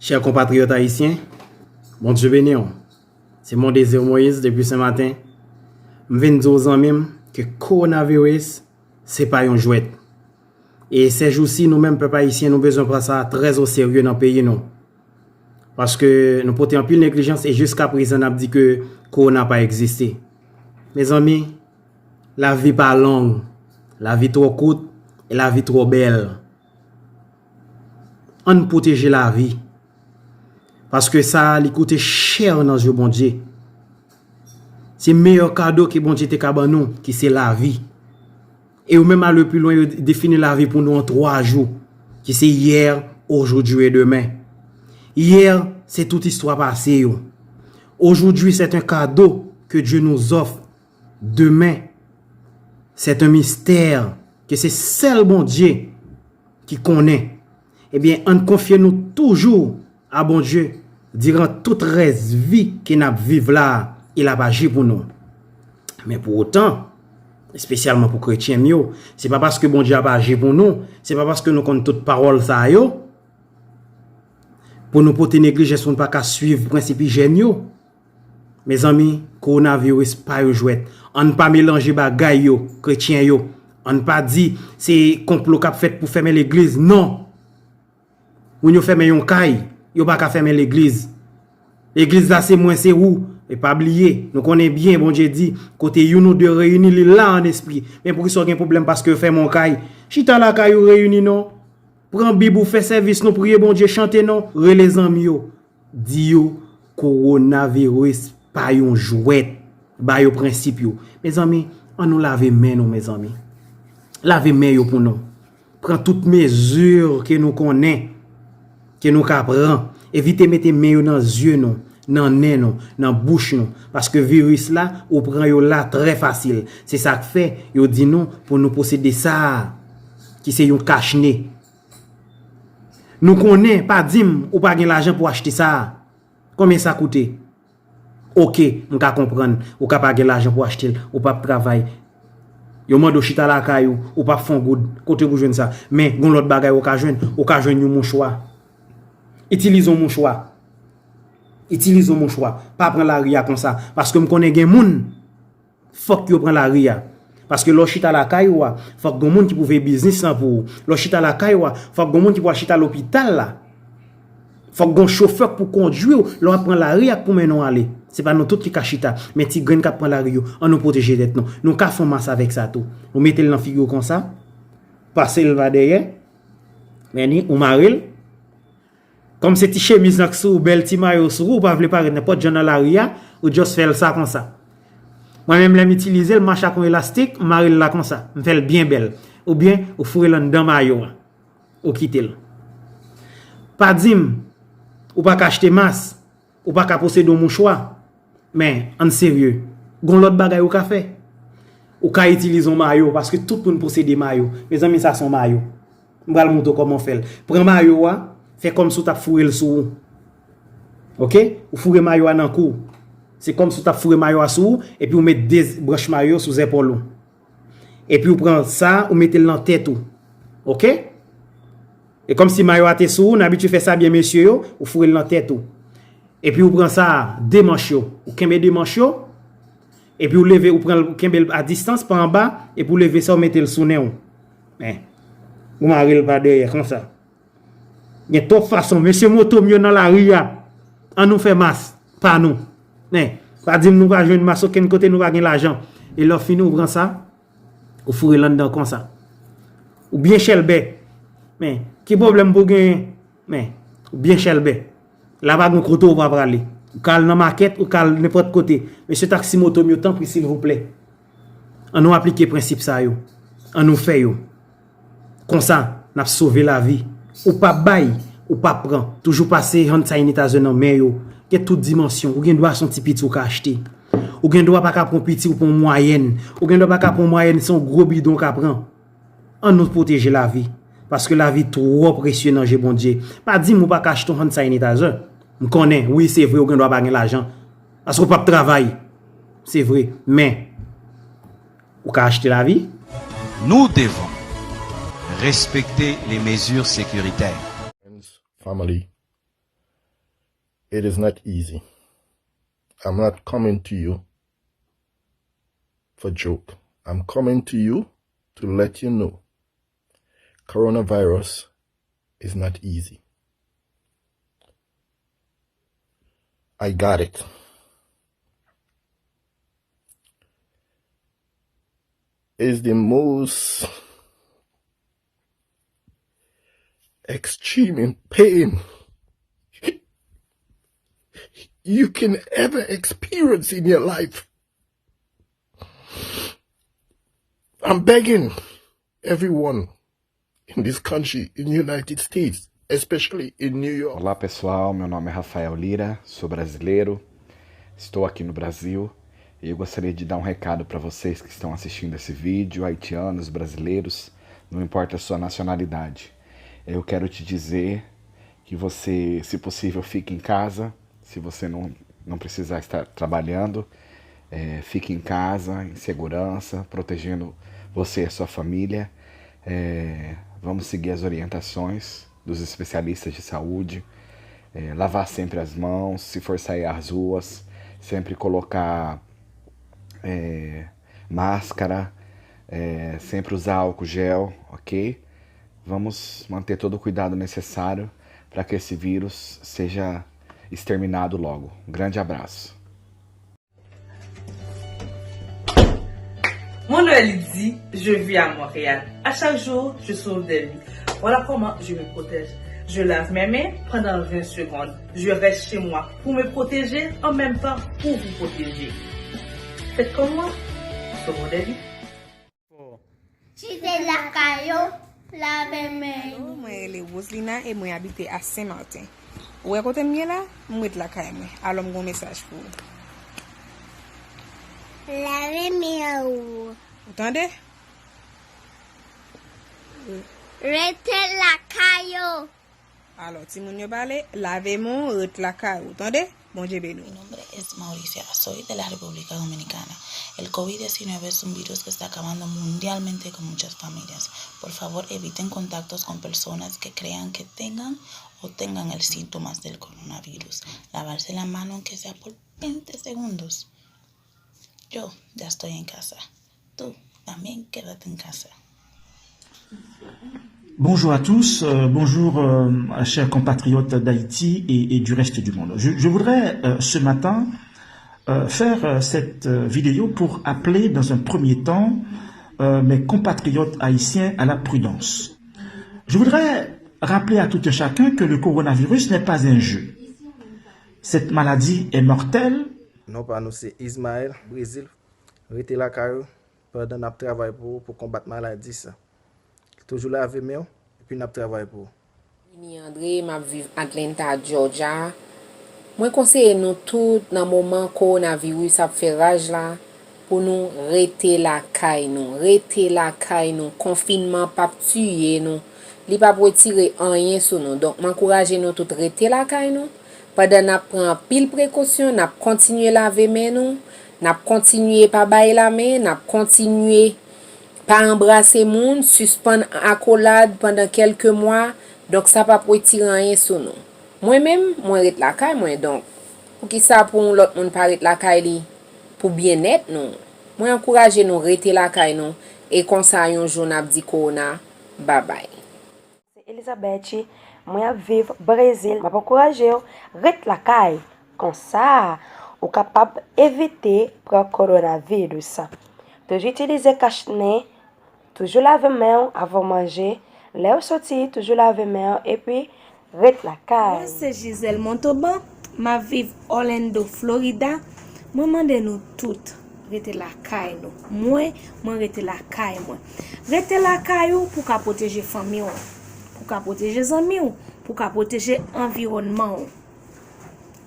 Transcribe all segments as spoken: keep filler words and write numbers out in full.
Chè konpatriyòt ayisyen, Bondye beni w. Se Mondésir Moïse depi Senmaten. M vin di w zanmi m ke kowonaviris se pa yon jwèt. E sèjousi nou menm pèp ayisyen nou bezwen pran sa trè oserye nan peyi nou. Paske nou pote anpil neglijans e jiskaprezan n ap di ke kowona pa egziste. Mezanmi, lavi pa long, lavi twò kout e lavi twò bèl. Ann pwoteje lavi. Paske sa a li koute chè nan zye Bondye. Se meyè kado ke Bondye te ka ban nou, ki se lavi. E yo menm ale pi lwen, yo defini lavi pou nou an twa jou, ki se hier, aujourd'hui et demain. Hier, se tout istwa pase yo. Aujourd'hui, c'est un cadeau que Dieu nous offre. Demain, c'est un mystère que se sèl Bondye ki konnen. Ebyen, ann konfye nou toujou a Bondye diran tout rès vi ke n ap viv la a, e l ap aji pou nou. Men pou otan, espesyalman pou kretyen m yo, se pa paske Bondye ap aji pou nou, se pa paske nou konn tout pawòl sa yo, pou nou pote neglijans, pou nou pa ka swiv prensip ijyèn yo. Mezanmi, kowonaviris pa yon jwèt. Ann pa melanje bagay yo, kretyen yo. Ann pa di se konplo k ap fèt pou fèmen legliz. Non! Moun yo fèmen yon kay, yo pa ka fèmen legliz. Legliz la se mwen, se ou. E pa bliye, nou konnen byen, Bondye di, kote youn ou de reyini, li la an espri. Men poukisa w gen pwoblèm paske yo fèmen yon kay? Chita lakay ou reyini non. Pran Bib ou, fè sèvis nou, priye Bondye, chante non, rele zanmi yo. Di yo kowonaviris pa yon jwèt. Ba yo prensip yo. Mezanmi, ann nou lave men nou, mezanmi. Lave men yo pou nou. Pran tout mezi ke nou konnen, ke nou ka pran. Evite mete men yo nan zye nou, nan nen nou, nan bouch nou. Paske viris la, ou pran yo la trè fasil. Se sa k fè yo di nou pou nou posede sa a, ki se yon kachne. Nou konnen, pa di m ou pa gen lajan pou achte sa a. Konbyen sa koute? Oke, m ka konprann. Ou ka pa gen lajan pou achte l, ou p ap travay. Yo mande w chita lakay ou, ou p ap fè yon goud. Kote pou jwenn sa? Men, gon lòt bagay ou ka jwenn. Ou ka jwenn yon mouchwa. Itilize yon mouchwa. Itilize yon mouchwa. Pa pran lari a konsa. Paske m konnen gen moun, fòk yo pran lari a. Paske lè w chita lakay ou a, fòk gon moun ki pou veye biznis lan pou ou. Lè w chita lakay ou a, fòk gon moun ki pou al chita lopital la. Fòk gon chofè k pou kondwi w lè w ap pran lari a k pou mennen w ale. Se pa nou tout ki ka chita, men ti grenn k ap pran lari yo, ann nou pwoteje tèt nou. Nou ka fè yon mas avèk sa tou. Ou mete l nan figi w konsa, pase l pa dèyè, men ni, ou mare l. Kòm se ti chemiz lan k sou ou, bèl ti mayo sou ou, ou pa vle parèt nenpòt jan nan lari a, ou just fè l sa konsa. Mwen menm lè m itilize l, m mache ak yon elastik, m mare l la konsa. M fè l byen bèl. Oubyen, ou foure l anndan mayo a. Ou kite l. Pa di m, ou pa ka achte mas, ou pa ka posede yon mouchwa. Men, ann serye. Gon lòt bagay ou ka fè. Ou ka itilize yon mayo, paske tout moun posede mayo. Mezanmi, sa se yon mayo. M pral montre w kòman w fè l. Pran mayo a, fè kòmsi w t ap foure l sou ou. Oke? Ou foure mayo a nan kou w. Se kòmsi w t ap foure mayo a sou ou, epi w met de branch mayo sou zèpòl ou. Epi w pran sa, ou mete l nan tèt ou. Oke? E kòmsi mayo a te sou ou, n abitye fè sa byen mesye yo, ou foure l nan tèt ou. Epi ou pran sa, de manch yo. Ou kenbe de manch yo, epi ou leve, ou pran l, ou kenbe l a distans, pa anba, epi ou leve sa, ou mete l sou nen w. Men, ou mare l pa dèyè, konsa. Gen twòp fason. Mesye moto m yo nan lari a, ann nou fè mas pa nou. Men, pa di m nou pa jwenn mas okenn kote, nou pa gen lajan. E lè w fini, ou pran sa, ou foure l anndan konsa. Ou byen chèlbè. Men, ki pwoblèm pou genyen? Men, ou byen chèlbè. La pa gen kote ou pa prale. Ou ka al nan makèt, ou ka al nenpòt kote. Mesye taksi moto m yo, tanpri, silvouplè. Ann nou aplike prensip sa yo. Ann nou fè yo. Konsa, n ap sove lavi. Ou p ap bay, ou p ap pran. Toujou pase hand sanitizer nan men yo. Gen tout dimansyon. Ou gen dwa se yon ti piti ou ka achte. Ou gen dwa pa ka pran piti, ou pran mwayèn. Ou gen dwa pa ka pran mwayèn, se yon gwo bidon ou ka pran. Ann nou pwoteje lavi. Paske lavi twò presye nan je Bondye. Pa di m ou pa ka achte yon hand sanitizer. M konnen, wi, se vre, ou gen dwa pa gen lajan. Paske ou p ap travay. Se vre. Men, ou ka achte lavi. Nous devons respecter les mesures sécuritaires. Friends, family. It is not easy. I'm not coming to you for joke. I'm coming to you to let you know coronavirus is not easy. I got it. Is the most extreme in pain you can ever experience in your life. I'm begging everyone in this country, in United States, especially in New York. Olá pessoal, meu nome é Rafael Lira, sou brasileiro, estou aqui no Brasil e eu gostaria de dar um recado para vocês que estão assistindo esse vídeo, haitianos, brasileiros, não importa a sua nacionalidade. Eu quero te dizer que você, se possível, fique em casa, se você não, não precisar estar trabalhando, é, fique em casa, em segurança, protegendo você e a sua família. É, vamos seguir as orientações dos especialistas de saúde, é, lavar sempre as mãos, se for sair às ruas, sempre colocar é, máscara, é, sempre usar álcool gel, ok? Vamos manter todo o cuidado necessário para que esse vírus seja exterminado logo. Um grande abraço. Mon Noël dit, je vis à Montréal. À chaque jour, je sauve des vies. Voilà comment je me protège. Je lave mes mains pendant vingt secondes. Je reste chez moi pour me protéger, en même temps pour vous protéger. Faites comme moi, sauvons des vies. Chita lakay ou, lave men nou. Mwen rele Roselina e mwen abite a Sen Maten. Ou wè kote m ye la? M ret lakay mwen. Alò m gon mesaj pou ou. Lave men ou. Ou tande? Rete lakay ou. Alò, timoun yo pale, lave men w, ret lakay ou, tande? Bondye beni w. Mi nombre es Mauricia, soy de la República Dominicana. El covid diecinueve es un virus que está acabando mundialmente con muchas familias. Por favor, eviten contactos con personas que crean que tengan o tengan el síntomas del coronavirus. Lavarse la mano aunque sea por veinte segundos. Yo ya estoy en casa. Tú también quédate en casa. Bonjour à tous, euh, bonjour euh, chers compatriotes d'Haïti et, et du reste du monde. Je, je voudrais euh, ce matin euh, faire euh, cette euh, vidéo pour appeler dans un premier temps euh, mes compatriotes haïtiens à la prudence. Je voudrais rappeler à tout un chacun que le coronavirus n'est pas un jeu. Cette maladie est mortelle. Non pa nou se Ismaël, Brezil. Rete lakay ou pandan n ap travay pou ou pou konbat maladi sa. Toujou lave men w, epi n ap travay pou ou. Winnie André, m ap viv Atlanta, Georgia. Mwen konseye nou tout nan moman kowonaviris ap fè raj la pou nou rete lakay nou. Rete lakay nou. Konfinman p ap tiye nou. Li p ap retire anyen sou nou. Donk, m ankouraje nou tout rete lakay nou. Pandan n ap pran anpil prekosyon, n ap kontinye lave men nou, n ap kontinye pa bay lamen, n ap kontinye pa anbrase moun, sispann akolad pandan kèlke mwa, donk sa p ap retire anyen sou nou. Mwen menm, mwen ret lakay mwen, donk poukisa pou yon lòt moun pa ret lakay li pou byennèt nou? Mwen ankouraje nou rete lakay nou, e konsa yon jou n ap di kowona babay. Se Elizabeth, mwen ap viv Brezil. M ap ankouraje w ret lakay, konsa ou kapab evite pran kowonaviris. Toujou itilize kach nen, toujou lave men w avan w manje, lè w soti toujou lave men w epi ret lakay. Mwen se Giselle Montauban, m ap viv Orlando, Florida. Mwen mande nou tout rete lakay nou. Mwen, mwen rete lakay mwen. Rete lakay ou pou ka pwoteje fanmi w, pou ka pwoteje zanmi w, pou ka pwoteje anviwònman w.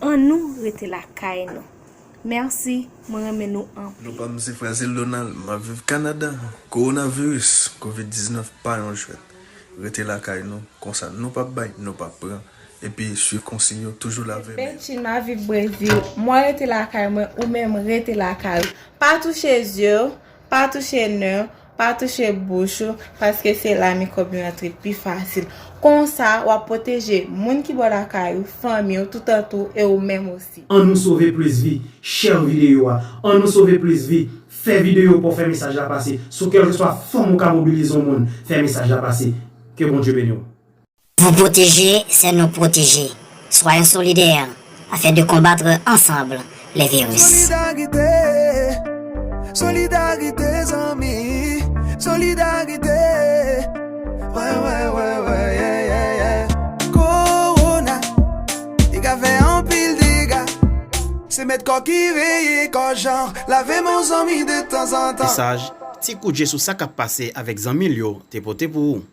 Annou rete lakay nou. Mèsi, mwen renmen nou anpil. Non pa m se Frazil Donald, m ap viv Kanada. Kowonaviris, covid diznèf pa yon jwèt. Rete lakay nou, konsa nou p ap bay, nou p ap pran. Epi swiv konsiy yo, toujou lave men. Benchine, m ap viv Brezil. Mwen rete lakay mwen, ou menm rete lakay ou. Pa touche zye w, pa touche nen w, Pa touche bouch ou, paske se la mikwòb yo antre pi fasil. Konsa, w ap pwoteje moun ki bò lakay ou, fanmi w, toutantou, e ou menm osi. Ann nou sove plis vi, share videyo a. Ann nou sove plis vi, fè videyo pou w fè mesaj la pase. Sou kèlkeswa fòm ou ka mobilize yon moun, fè mesaj la pase. Ke Bondye beni w. Vous protéger, c'est nous protéger. Soyons solidaires afin de combattre ensemble les virus. Solidarité, solidarité, zanmi. Solidarité. Ouais, ouais, ouais, ouais, yeah, yeah, yeah. Corona, li ka fè anpil dega. Se mèt kò ki veye kò jan. Lave men w zanmi de tanzantan. Mesaj, ti kout je sou sa k ap pase avèk zanmi l yo te pote pou ou.